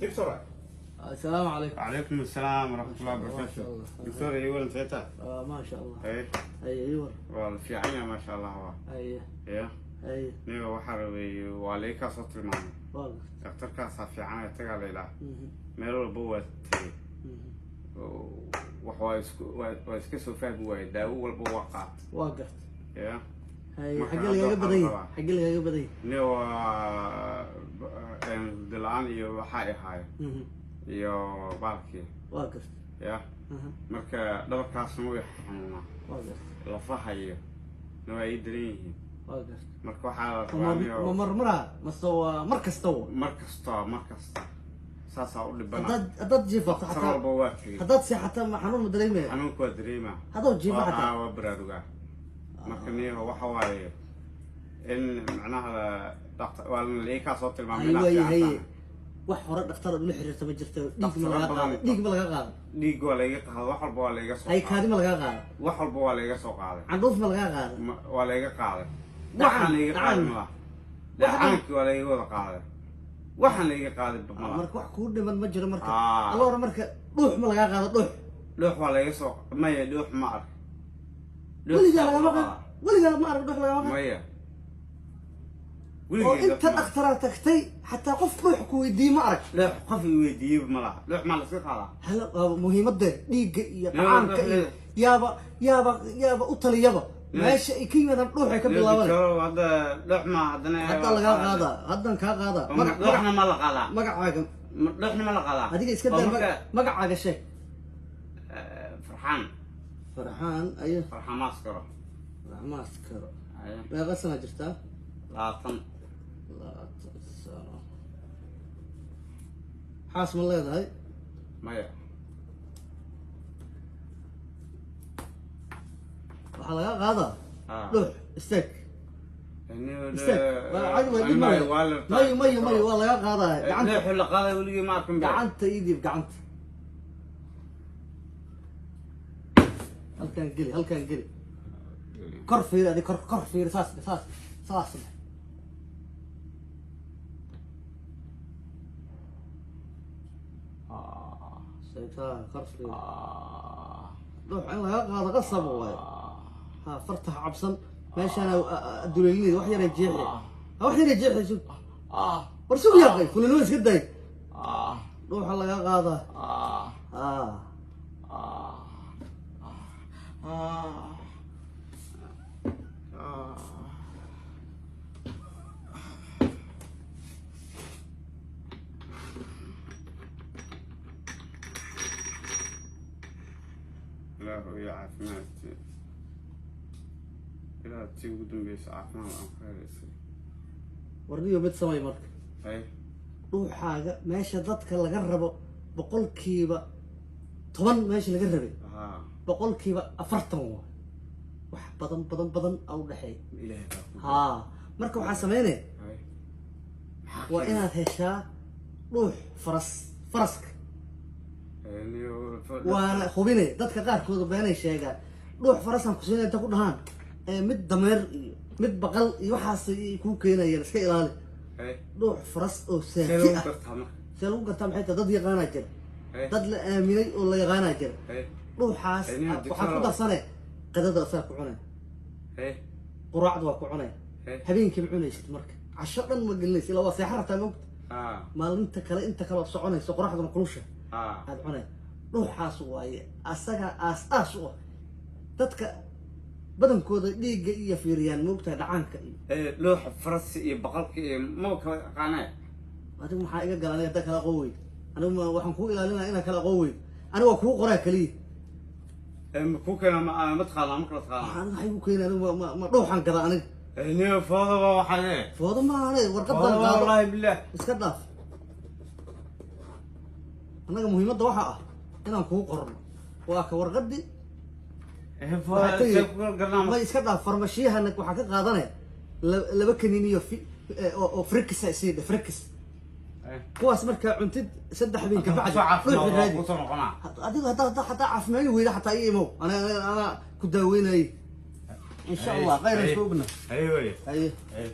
Doctor. Asalaamu calaykum. Calaykum asalaam waraxmatullahi Masha wabarakaatu. Allah. Doctor, iyo walan seeta? Maasha Allah. Hey. Haye, ii war. Waa la fiican yahay, maasha Allah, waa. Haye. Ya. Haye. Niga waxaa rabay, waa la ii kaa soo tilmaamay. Waa garta. Daktarkaasaa fiican ee tagaa la ilaa. Meel walba waa tegey. Wax waa isku waa iska soo fahmi waaye, daawo walba waa qaat. Waa garta. Ya. Haye. Marka xaggee hadda lagaaga waxaa badan la yahay? rabaa. Xaggee lagaaga badan yahay? Niga waa hurdo la-aan iyo waxaa i haayo iyo baalkii. Waa garta. Ya. Marka dhabarkaasna way xanuunaa. Waa garta. Lafaha iyo na waa ii daran yihiin. Waa garta. Marka waxaa la ma rabaa niyo ma marmaraa mase waa mar kasta wa? Mar kasta, mar kasta saasaa u dhibana. Haddaad jiifato Dhaqtar xataa walba waa tegey. Haddaad seexata ma xanuun ma dareemaya? Xanuunka waa dareemaa. Haddaad jiifo xataa? Waa baraarugaa. Marka niyo waxa waaye in macnaha waa la ii kaa soo tilmaamay Haye. inaad Waaye fiican haye tahay. Wax hore dhakhtar aad ula xiriirta ma jirto? Dhiig ma Dhakhtarro lagaa badan. qaado? Dhiig ma lagaa qaado? Dhiig waa laiga qaado, wax walba waa laiga soo Haye, qaaday. kaadi ma lagaa qaado? Wax walba waa laiga soo qaaday. Candhuuf ma lagaa qaado? Waa laiga qaaday. Dhacaan, Waxaan laiga dhacaan. qaaday malaha. Dhacaankii waa laiga wada qaaday, waxaan laiga qaaday malaha. Marka wax kuu dhiman ma jiro marka. Ah. Alla hore, marka dhuux ma lagaa qaado, dhuux? Dhuux waa laiga soo, maya, dhuux ma ark. Dhuux Weligaa saa lagama loo qaado? qaadaa. Weligaa ma arag dhuux lagama qaado? Maya. Oo Weligay inta dhuux ma arag. dhakhtaraa tagtay xataa qof dhuux ku weydiiye ma arag? Dhuux qof i weydiiyey ma laha. Dhuux maa laska qaadaa? Hala, waa muhiimadda dhiigga iyo Nin dhacaanka walba iyo yaaba yaaba u taliyaba meesha ay ka yimaadaan dhuuxay ka bilaabanay. Doctor, hadda dhuux ma haddana Hadda lagaa qaadaa, haddan kaa qaadaa. Dhuuxna ma la qaadaa? Magacaaga. Dhuuxna ma la qaadaa? Adiga iska Oo daa. marka Magacaaga sheeg. Farxaan. Farxaan ayo? Farxaan maaskaro. Maaskaro. Ayo. Meeqa sana jirtaa? 20. 20 sano. Xaas ma leedahay? Maya. Waxaa lagaa qaadaa Ah. dhuux. Istaag, istaag. Waa caadi, waa dhib male. Mayo, mayo, mayo, waa lagaa qaadaa gacanta. Dhuuxu la qaaday weligii ma arkin be. Gacanta ii dhiib, gacanta halkaan geli, halkaan geli. Kor fiiri adi, kor, kor fiiri. Saas dhe, saas, saas dhe. Shaytaan, kor fiiri. Dhuux in lagaa qaado qasab waaye. Ha farta ha cabsan, meeshaana duleelinayda wax yaray jeexi, ha wax yaray jeexi. Sug, war sug yaaqay, fulinimo iska day. Dhuuxa lagaa qaadaa. Ha. Ilaahu iyo caafimaadkii, ilaa tii ugu dambeysa caafimaad aan ku helaysay. Warniyo, mid samay marka. Ay. Dhuuxaaga meesha dadka laga rabo 10% meesha laga rabay 40% waa wax badan badan badan a u dhexeeya. Ilaahay baa ku Haa, marka waxaa sameynaya Ay. waa inaad heshaa dhuux faras, faraska. Waana hubinay, dadka qaarkooda beenay sheegaan, dhuux farasaan kusiinaya inta ku dhahaan ee mid dameer iyo mid baqal iyo waxaas ay kuu keenayaan, iska ilaali. Ay. Dhuux faras oo See saafi lagu ah. gartaa marka? See lagu gartaa maxay tahay? Dad yaqaanaa jira. Ay. Dad la aaminay oo la yaqaanaa jira. Ay. Dhuuxaas Ay, nin waxaad ku doctor. darsane qadada asaa ku cunay. Ay. Quraacda waa ku cunay. Ay. Habeenkii ma cunaysid marka, casho dhan ma gelinaysid ilaa waa seexan rabtaa, mogta. Maalinta kale inta kale ood soconayso, qoraxduna kulusha aad cunay. Dhuuxaas waaye asaga aas aas u ah. Dadka badankooda dhiigga iyo fiiriyaan, moogtahay, dhacaanka iyo Dhuuxa farasi iyo baqalka iyo maba kala aqaanee. Adigu maxaa iga gala aniga hadda kala aqoon weyd? Anigu ma waxaan kuu ilaalinaya inaan kala aqoon weyd? Anigu waa kuu qoraa keliya. Ma kuu keena? Ma taqaanaa? Ma kala taqaanaa? Waxaan waxay ku keenay anigu ma dhuuxaan gada aniga? Niyo, fooda waa waxaa. Foodo maahane, warqadan Fooda qaado. Wallaahi billaah. Iska dhaaf. Annaga muhiimadda waxaa ah inaan kuu qorno. Waa ka warqadii. Fooda see ku kala garanaa? Ma iska dhaaf, farmashiyahana waxaa ka qaadanaya laba kaniin iyo oo frikis isii dhe, frikis. Kuwaas markaa cuntid 3 habeen ka bacdi Soo caafimaad dhuuxi waa raadi. kusoo noqonaa. Adigu haddaa caafimaadi weyda xataa ii imow, ana ku daaweynayay insha Allah. Khayr isku ogna. Haye wey. Haye. Haye.